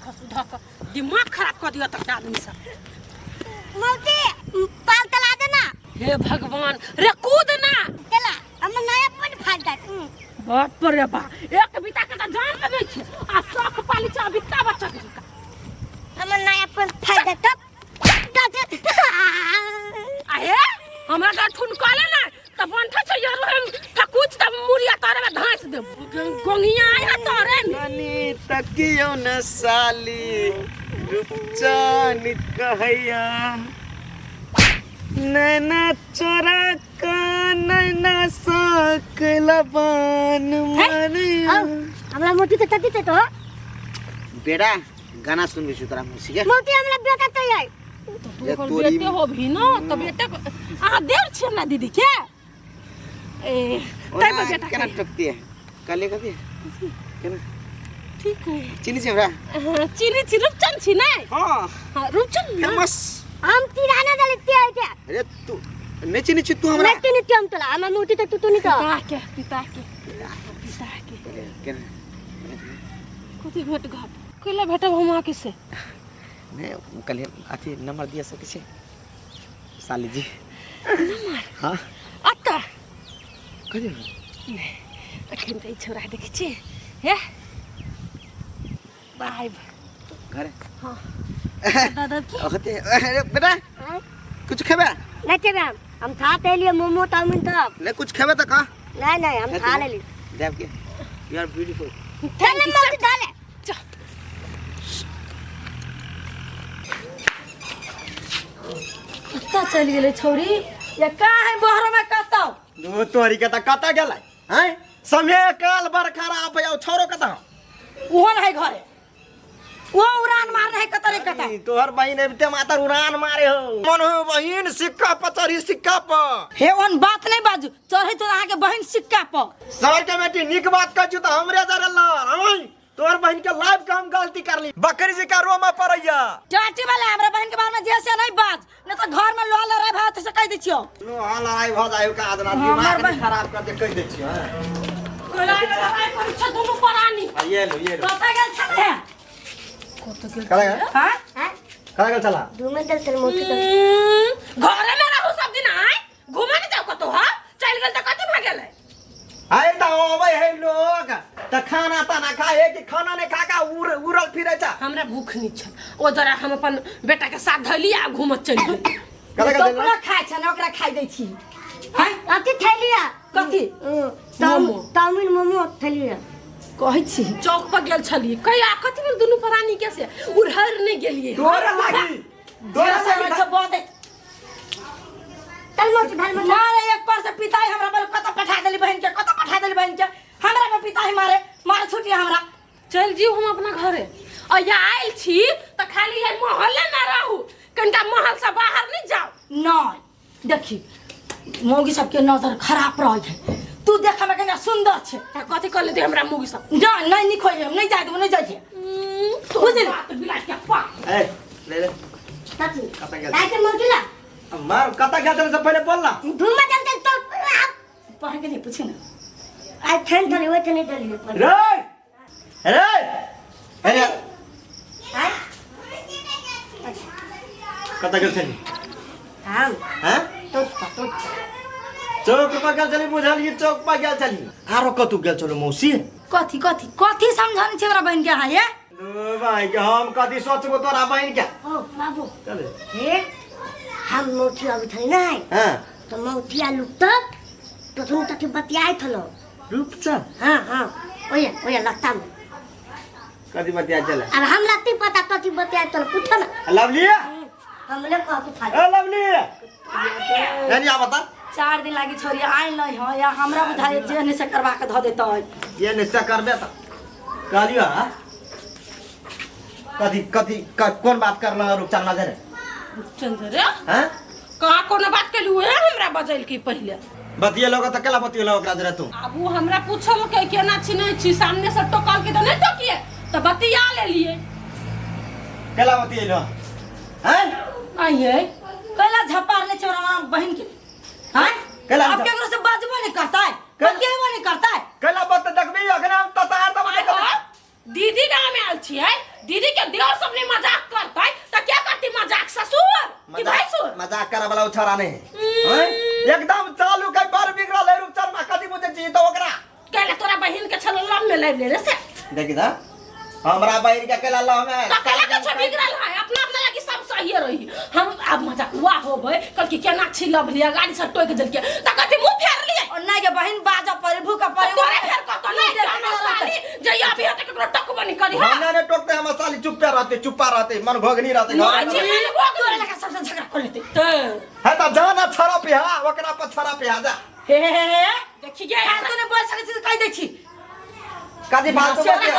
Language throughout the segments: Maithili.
खसू धऽ कऽ दिमाग खराब कऽ दिअ तक आदमी सब। मौसी, पाल तला दे ना। हे भगवान रे, कूद ना। चला हम नया पन फाड़ दे। बाप रे बा, एक बीता के तऽ जान के नहीं छै आ शौक पाली छै बित्ता बच्चा के। हम नया पन फाड़ दे तब आ हे हमरा तऽ ठुनकले ना तऽ बंठा छै यार, हम ठकुच तब मुड़िया तारे में धांस देब, गोंगिया आया तारे में। कनी तकियो न साली, रूपचान कहैया, नैना चोरा का नैना सकल बान मारिया। हमरा मोती के तती तो बेटा गाना सुनबी छु तोरा मौसी के। मोती हमरा बेटा तो है। तू जे ओकर तोरी- बेटे हो भी ना तऽ बेटे अहाँ देर छी हमरा दीदी के ए ओना तै बेटा केना के। टोकती है काले कथी केना? ठीक है। चिन्है छी हमरा? हाँ, चिन्है छी, रूपचन छी नै? हाँ। हाँ, रूपचन ना? फेमस। हम तिराना दले ते है क्या? अरे तू नहीं चिन्है छी तू हमरा? नहीं चिन्है छी हम तोला, हमरा मोती तो तू तू नहीं कह। पिता के, पिता के, पिता के। केना? कथी भेट घाट कैला भेटब हम अहाँके से? नहीं कल अथी नंबर दिया सकै छी साली जी? नंबर? हाँ। अतः कथी? नहि, अखन तऽ ई छौड़ा देखै छी हे आइब घरे। हाँ दादा की होते। अरे बेटा कुछ खेबे? नहीं खेबे हम, हम खा ते लिए मोमो चाउमीन तब। नहीं कुछ खेबे तो खा। नहीं नहीं, हम खा लेली। देव के you are beautiful. चल मोती डाले। चल। कतऽ चलि गेलै छौरी या का है बहरो में कतौ? दू तोरी के त कत गेलै हैं? समय काल बड़ खराब है, छोरो कत? ओहो नहीं घरे, वो उड़ान मार रहे कतऽ रे कतऽ। अरे, तोहर बहिन अबिते मातर उड़ान मारे हो, मन हो बहिन सिक्का पर चढ़ी सिक्का पर। हे ओहन बात नहीं बाजू, चढ़े तो अहाँके बहिन सिक्का पर। सर के बेटी नीक बात कहै छु त हमरे जरल हई। तोहर बहिन के लाइव के हम गलती करली, बकरी जी का रोमा पड़ैया। चाची वाला हमरा बहिन के बारे में जे से नहीं बाज, नहीं तो घर में लोहा लड़ाई भात से कह दै छियो। लोहा लड़ाई भ जाय का आदना हमर दिमाग बहिन- खराब कर दे कह दे छियो। हां। लड़ाई लड़ाई करै छै दुनू प्राणी। आ ये लो ये लो। कतऽ गेल छलै? कतऽ गेल? कला गेल? हाँ? हाँ? कला गेल छला? घूमे चल चल मोती तो। घरे में रहू सब दिन, आय घूमे नहीं जाओ कतौ। हाँ चल गेल तऽ कथी भए गेलै? आय त अबै है लोग त खाना ताना खाए कि खाना नहीं खा का उड़ उड़ल फिरै छ। हमरा भूख नहीं छल, ओ जरा हम अपन बेटा के साथ धैली आ घूमत चलि गेली। कला तो गेल? ओकरा खाइ छै ने, ओकरा खाइ दै छी। हाँ? अथी थैलिया। कथी? मोमो। चाउमीन मोमो थैलिया। कहै छी चौक पर गेल छलियै कहिया कथी भेल दुनू प्राणी के से उड़हर नहीं गेलियै। तोरा लागी तोरा जे लागी से बजै चल मोती धर मोती। मारे एक पर से पिताई हमरा पर कत पठा देली बहन के, कत पठा देली बहन के, हमरा पर पिताई मारे मारे छुटी हमरा। चल जीव हम अपना घरे आ या आयल छी तऽ खाली एहि महले में रहू, कनिका महल से बाहर नहीं जाओ। नहीं देखी मौगी सबके नजर खराब रहे है, तू देखे में कनिका सुंदर छे। तऽ कथी कर लेते हमरा मौगी सब? ना नहीं निक होय, हम नहीं जाय देबो, नहीं जाय छे। बुझली? बात बिला के पा। ए ले ले। चाची। कतऽ गेल? काय के मोती ला? मार कतऽ गेल छलै से पहिले बोल ना। घूमे चल चल तो। पढ़ के नहीं पूछे ना। आई ठन थली ओइ ठन चली। रे रे अरे आय कतऽ गेल छली? हम हैं? तो तो चौक पर गेल छली, बुझलियै चौक पर गेल छली। आरो कतौ गेल छलौ मौसी? कथी कथी कथी समझाने छे हमरा बहन के अहाँ ये? दू भाई के हम कथी सोचबो तोरा बहिन के। ओ बाबू। चले। हे हम मौठी अबै छली नै। हाँ। तो मौठिया लुटत तो तुम तथी बतियाइ थलो। रूपचन? हाँ हाँ ओए ओए लत्ता में। कथी बतिया चले? अब हमरा ती पता कथी बतियाइ थलो पूछ ना। लवली? हमले कह के फाल। ए लवली। नहीं आ बता। 4 दिन लागी छोरी आइ नहीं हो या हमरा बुझाइ जे नहीं से करवा के ध देतै। ये नहीं से करबे त कहलियो हां कथी कथी कौन बात करला रूपचन नजर? रूपचंद रे? हां कहाँ कोनो बात केलू है हमरा बजल की पहिले? बतियेलो त केला बतियेलो ओकरा जरे तू? आब उ हमरा पूछल के केना छी नहीं छी, सामने से टोकल के त नहीं टोकिए त बतिया लेलिए। केला बतियेलो हैं? आइए कैला झपारने छे हमरा बहन के? हैं? कैला अब झप- केकरो से बाजबो नहीं करता है, कैला- बतियेबो नहीं करता है। कैला बात देखबी अखने हम ततार त बतिया। दीदी गांव में आयल छियै, दीदी के देवर सब ने मजाक करतै त क्या करती मजाक ससुर कि भैंसुर? मजाक करे वाला उछारा नहीं हैं? एकदम चालू के बार बिगड़ल है रूपचंद मा कथी बुझे छी तो ओकरा केला तोरा बहिन के छल लव में लाइब ले रे से देखी दा हमरा बहिन के अकेला लव में त केला के छ बिगड़ल है अपना अपना लगी सब सही रही। हम अब मजाक हुआ होबै कल की केना छी लव लिया गाड़ी से टोक देलके त कथी मुंह फेर लिए और नहीं के बहिन बाजा पड़े भूखा पड़े तोरे फेर कत नहीं जानो साली जइया अभी होते केकरो टकबो नहीं करी हां हमरा ने टोकते हम साली चुप्पे रहते चुप्पा रहते मन घोगनी रहते घर नहीं में। जी मन भोग तोरे लगा सबसे झगड़ा कर लेते त है त जाना छड़ा पिहा ओकरा पर छड़ा पिहा जा हे हे हे हे देखी गे यार तूने बोल सके छी कह दै छी कथी बात से बात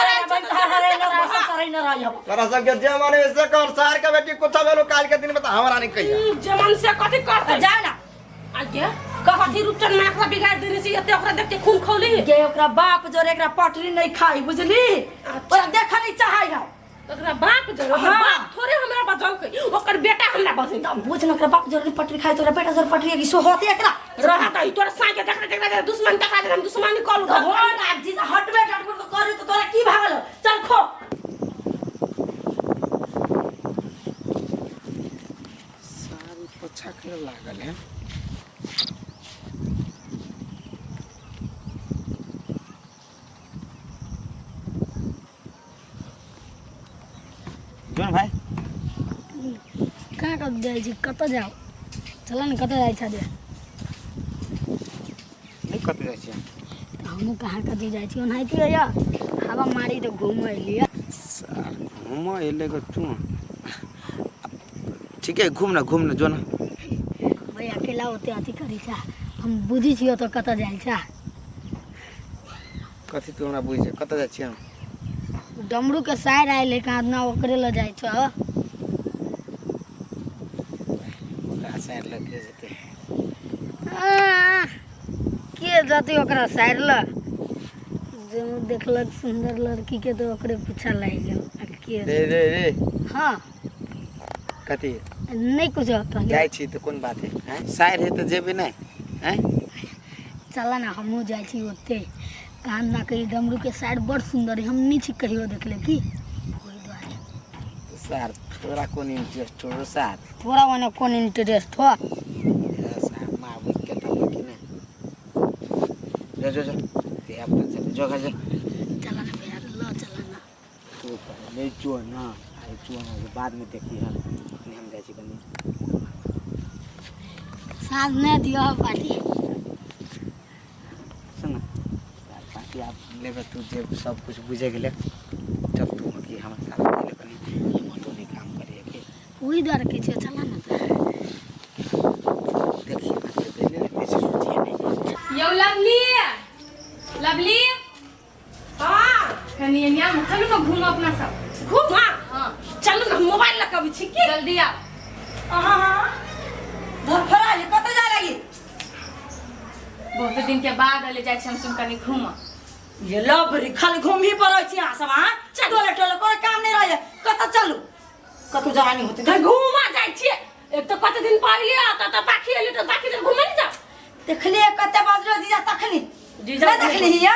ना तोरा सबके जे मन है से कर सार के बेटी कुछ भेलो काल के दिन में त हमरा नहीं कहिया जमन से कथी करते जा ना आगे कथी रूपचन में एकरा बिगाड़ देने छी एते ओकरा देख के खून खौली गे ओकरा बाप जोरे एकरा पटरी नहीं खाई बुझली ओकरा देखऽ नहीं चाहै है ओकरा बाप जोरे ओकर हाँ। बाप थोड़े हमरा बजल ओकर बेटा हमरा बजल तब बुझ न ओकरा बाप जोरे नहीं पटरी खाई तोरा बेटा जोरे पटरी की सो होती एकरा रहा त तोरा साई के देखले देखले दुश्मन देखा दे हम दुश्मनी कलू तो हो ना जी हटबे डटबे तो करू तो तोरा की भागल चल खो सारी पोछा करे लागल है। जोन भाई कहाँ कब जाइ छी कतऽ जाउ चल ने कतऽ जाइ छऽ नहीं कतऽ जाइ छियै हमहूँ कहाँ कतऽ जाइ छी ओनाहिते होइए हवा मारी तऽ घूमऽ एलियै सार घूमऽ एले गो तू ठीक है घूम ना घूम ना जो ना भाई अकेला ओते अथी करै छा हम बुझै छियै तऽ कतऽ जाइ छा कथी तू हमरा बुझ कतऽ जाइ छियै हम डमरू के सायर आयल है कहाँ ना ओकरे लऽ जाइ छऽ ओकरा साइड लग के जेतै आह, के जतै ओकरा सायर लऽ जे देखलक सुन्दर लड़की के तऽ ओकरे पीछा लागि गेल आ के रे रे रे हाँ कथी नहि कुछो कहलियै जाइ छी तऽ कोन बात है आँय साइड है तऽ जेबे नहि आँय चल ना हमहूँ जाइ छी ओते कान ना कही डमरू के साइड बड़ सुंदर है हम नहीं छी कहियो देखले की ओहि दुआरे सार तोरा कोन इंटरेस्ट हो सार तोरा ओने कोन इंटरेस्ट हो सार माँ बुझ के तब कि नहि जो जो जो ते अपना चल जो घर जो चल ना भैया ल चल ना तू पहले जो ना अरे जो ना बाद में देखी हम अपने हम जाइ छी कनी साथ नहीं दियो पार्टी सुन बाकी आप लेबे तू जे सब कुछ बुझे गेले चल तू की हमर साथ ले कनी हिम्मतो नहीं काम करे के वही दुआरे कहै छियै चल ना तऽ देखिए बात के पहले ना बेसी सोचिए नहीं यौ लवली लवली हाँ कनी एनिया में चलू ना घूम अपना सब घूम हाँ हाँ चलू ना मोबाइल लऽ कऽ अबै छी की जल्दी आओ हाँ हाँ धरफड़ा ले कतऽ जाय लागी बहुत दिन के बाद अले जाइ छी हम सुन कनी घूम ये लबरी खाली घूम ही पड़ै छी अहाँ सब हाँ टोले टोले कोनो काम नहीं रहे कतऽ चलू कतौ जानी होते तऽ घूमा जाइ छियै एक तऽ कते दिन पहिले तऽ तऽ बाकी एली तऽ बाकी दिन घूमे नहीं जाओ देखलिए कते बजलो जीजा तखनी जीजा नहीं देखली हिया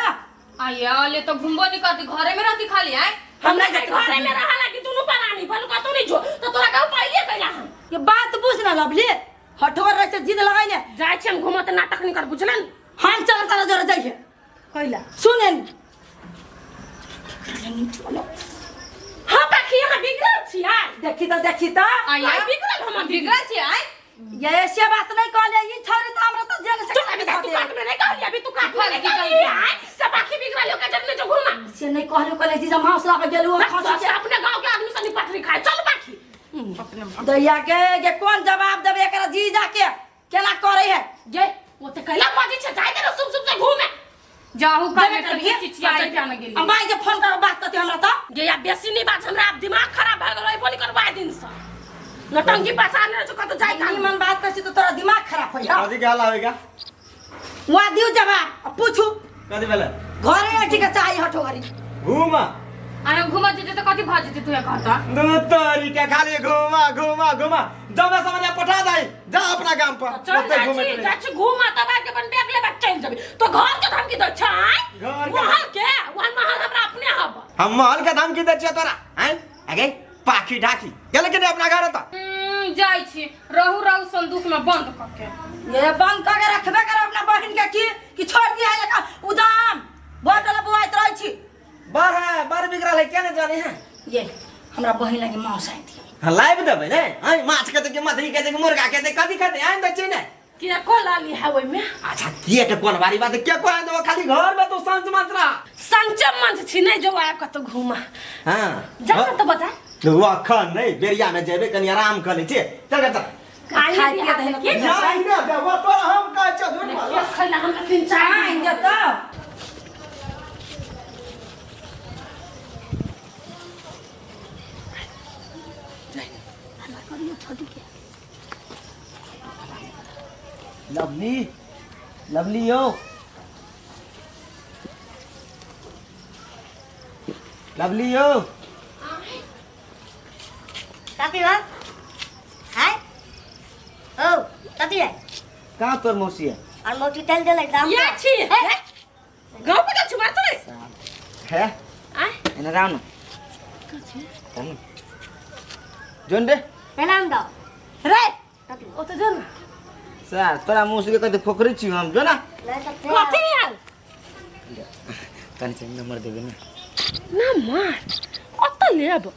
आया ले तो घूमबो नहीं करती घरे में रहती खाली आए हमरा के घरे में रहा लागी दुनू प्राणी भलु कतौ नहीं जो तो तोरा कहू पहिले कैला हम ये बात बुझ ना लबली हठोर रहे छै जिद लगाई ने जाइ छी हम घूमऽ तऽ नाटक नहीं कर बुझलन हम चल तारा जोरे जाइए कैला सुने हाँ बाकी यहाँ बिगड़ल छी यार देखी तो देखी तो आया आई बिगड़ल हमर दीदी। बिगड़ल छी आय ये ऐसे बात नहीं कहले ई छोरी तो हमरा तो जेल से चुप अभी तू काट में नहीं कहली अभी तू काट में नहीं कहली आय सब बाकी बिगड़ल हो के जब जो घूमा से नहीं कहले कहले जी हम हौसला पे गेलु खसी से अपने गांव के आदमी से निपटरी खाए चल बाकी दैया के के कोन जवाब देबे एकरा जी जाके केना करे है ये वो ते कैला बाजी छे जाय दे रे सुप सुप से घूमे जाहू का जेबे में करबिहे? कभी चिचियाई जान गेली आ माई के फोन कर बात करते हमरा तो ये या बेसी नहीं बात हमरा अब दिमाग खराब भए गेलो बोली करवा दिन से नटंकी पैसा ने जो कत जाय का निमन बात करছি तो तोरा दिमाग खराब हो जा कथी के हाल आवेगा वहाँ दियो जवाब आ पूछू कथी भेलै घरे बैठी के चाही हटो घरी घूम आ आ हम घूमत जेते त कथी भ जेते तू कहता दू तोरी के खाली घुमा घुमा घुमा जमे समझ पठा दे जा अपना गाम पर चल ओते घूमे जाछि जाछि घूमा तब आके अपन बैग लेबा चल जबे तो घर के धमकी दै छै घर के- महल के वहाँ महल हमरा अपने हब हम महल के धमकी दै छियै तोरा हैं आगे पाखी ढाकी गेल कि नहीं अपना घर त जाइ छी रहू रहू संदूक में बंद क के ये बंद करके रखबे कर अपना बहिन के की कि छोड़ दिया है लका उदाम बोतल बुआइत रहै छी बर है बर बिगड़ल है क्या नहीं जाने है ये हमरा बहिन लगे मांस आइ दियो हाँ लाइव देबै ने हैं माछ के कि मछली के कि मुर्गा के कथी खेतै आनि दै छियै ने के को लाली है ओइ में अच्छा के के कोन बारी बात के को आनि देबो खाली घर में तू संच मंच रह संचम मंच छी नहीं जो आब कतौ घूमा हां जा न त बता अखन नहीं बेरिया में जेबै कनी आराम कर लै छियै चल चल खाइ खाइ पिए दही के नहीं ने देबो तोरा हम कहै छियौ झूठ बोल खैला हमरा तीन चार आइन दे त करियो छोटी के लवली लवली यो लवली यो कथी बा हाय ओ कथी है कहाँ तोर मौसी है और मोटी तेल देले दाम ये छी गाँव पे छी मारतो रे है आय एने राम न जोन रे प्रणाम दो रे ओते जो न सर तोरा मौसी के कथी फोकरे छी हम जो ना नहीं तो कथी आयल तनी से नंबर देबे ना ना मार ओत लेब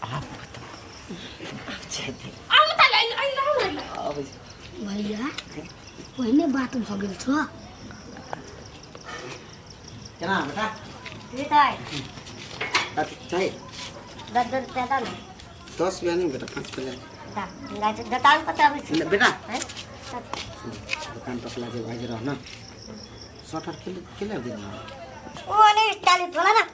आप बताओ आम त ले आई लाउ ले अब भैया पहिने बात भ गेल छौ केना बेटा ठीक है कथी चाहिए 10 रुपया दा ना 10 रुपया नहीं बेटा 5 रुपया दा दुकान पर आबै छी बेटा हैं? दुकान पर ला जे भाई रह ना शटर के के ले दे ओ नहीं चाली तोला ना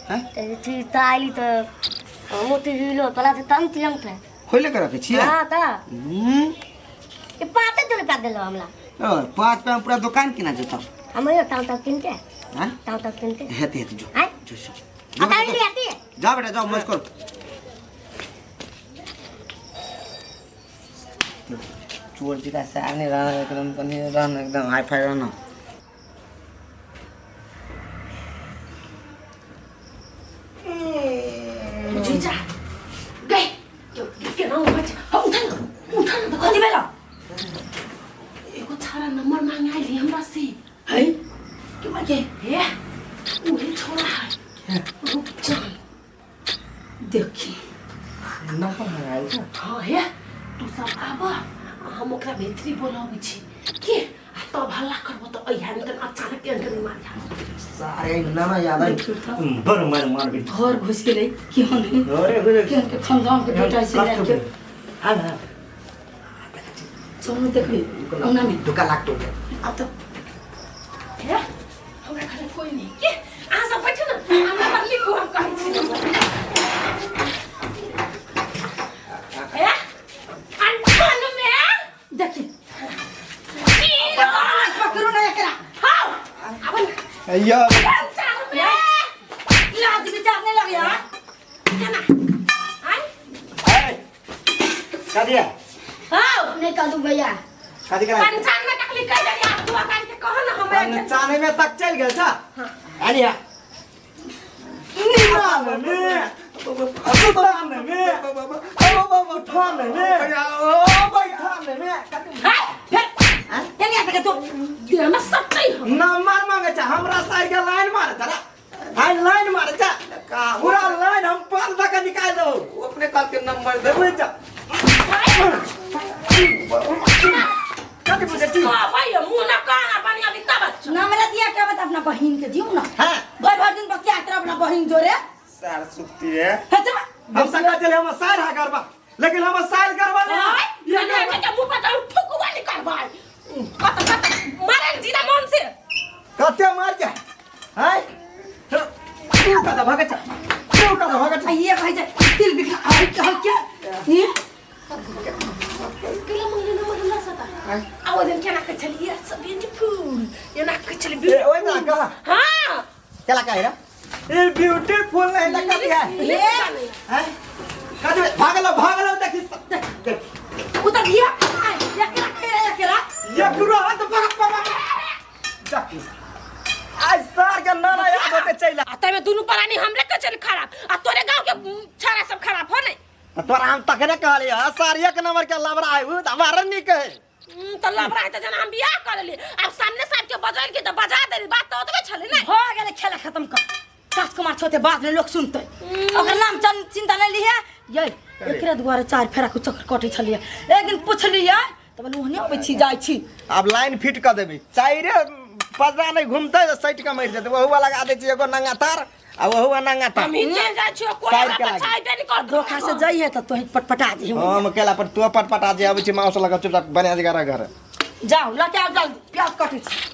हैं ते ठीक आइली तो मोती हिलो तोला तो तम तियम थे खोले के रखे छियै हां ता हम्म ये पाते तो रुपया देलो हमला ओ 5 रुपया में पूरा दुकान किना जेतौ हम यो ताऊ ताऊ किनते हैं ताऊ ताऊ किनते हेते हेते जो हैं जो जो आता नहीं आती है जा बेटा जाओ मौज करो चोर जिका सार नहीं रहना एकदम तनी रहना एकदम हाई फाई रहना जीजा गए के ना उठ हाँ उठा ना उठा ना कथी भेल एगो छाड़ा नंबर मांगे आइली हमरा से है के मार के हे उहे छोड़ा है रुक चल देखी नंबर मंगाइल छ हाँ हे तू सब आब हम ओकरा भित्री बोलाबै छी के आ तब हल्ला करबो त अइहा नहीं त अचानक एंट्री मारिया सारे नाना याद आई बर मार मार भी घर घुस गेलै केहन है अरे गुरे केहन के खानदान के बेटा से लड़के हां हां चलू देखबी अंगना में धोखा लागतो आ त हे हमरा घरे कोई नहीं के अहाँ सब बैठू ना हम नंबर लिखू हम कहै छी नंबर हे 98 देखी 0 पकड़ू ना एकरा हाँ आब ना यो 95 लाज विचार नहीं लगे हां केना आय ए कदी है हाँ नहीं कदू भैया कदी करा 95 तक लिखै जाइए आप दुआ करके कहो ना हमें 95 तक चल गेल छ आनी है 99 97 98 98 केने आ सके तू देह में सट्टै हो नंबर मांगे छ हमरा साइड के लाइन मारे छ हाय लाइन मारे छ पूरा लाइन हम पाल दके निकाल देबो वो अपने कॉल के नंबर दे देबै छ कथी बुझै छी भाई मुंह ना काना पानी अभी तब नंबर दिया के बता अपना बहिन के दियो ना हां भर भर दिन बतिया के अपना बहिन जोरे सार सुक्ति है हे चल हम सका चले हम साइड हा करबा लेकिन हम साइड करबा नहीं ये के मुंह पर तो ठुकवा निकलबाई कत कत मारे जीरा मन से कते मार के हाय तू कता भागे छ तू कता भागे छ ये भाई जे तिल बिखरा आई कह के ये केला मंगले नंबर हमरा सता आ ओ दिन केना के छलिए it's beautiful एना के छलिए ए ओइ ना कहा हां केला काहे रे ई ब्यूटीफुल नहीं लगत है। हैं, कथी भागलो भागलो, देखी देख देख। उ त धिया एकरा के रे एकरा। ये गुरु हाथ पकड़ पकड़, देखी आज सर के नाना याद होते चल। आ तमे दुनू प्राणी हमरे के चल खराब आ तोरे गांव के छाड़ा सब खराब हो नहीं। तोरा हम तखने कहलिए हा सर एक नंबर के लबरा है उ त हमारा नीक है। त लबरा है त जना हम बियाह कर लेली, अब सामने साहब के बजल के त बजा देली, बात त ओतबे छले नहीं। हो गेलै खेला खत्म कर, काज कुमार छोते बाद में लोग सुनते, ओकर नाम चिंता नहीं लिहे। ये एकरे दुआरे चार फेरा के चक्कर कटै छलिए, एक दिन पुछलिए त बोलू ओहने अबै छी जाइ छी। अब लाइन फिट कर देबी, चाइरे पजरा नहीं घूमते त सटि के मरि जेतै। ओहुआ लगा दै छी एगो नंगा तार आ ओहुआ नंगा तार। हम ही चल जाइ छियो, कोई साइड हमरा के लागी। बचाइबे नहीं कर। धोखा से जाइए त तोही पटपटा दिहे। हम केला पर तू पटपटा जे अबै छी माउस लगा चुपचाप बना जे घर। जाओ लके आओ जल्दी, प्याज कटै छी।